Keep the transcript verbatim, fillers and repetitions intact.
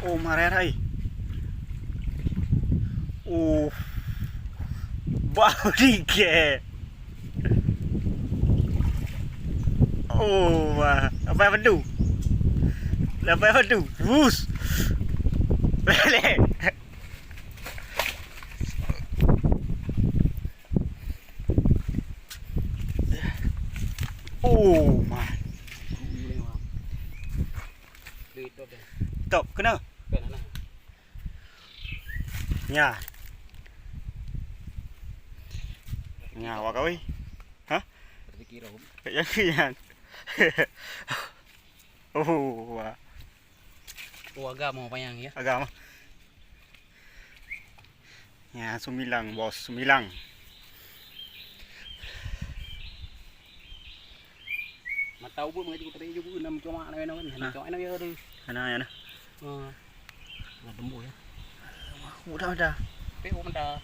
Oh, marai-rai. Uh. Bau dikeh. Oh, wah. Apa yang bedu? Apa yang bedu? Bus. Lele. Oh, man. Top, kena. Nya. Nya, awak kawin. Hah? Rezeki Rom. Kat jalan nyan. Oh, wah. Oh, agam mau payang ya. Agam. Ya, sumilang, bos, sumilang. Mata ubun mengaji kita juga enam cuma na na na. Hana cuma na ya tu. Hana ya na. Oh. Lah tembus ya. Udah, udah. Tapi udah.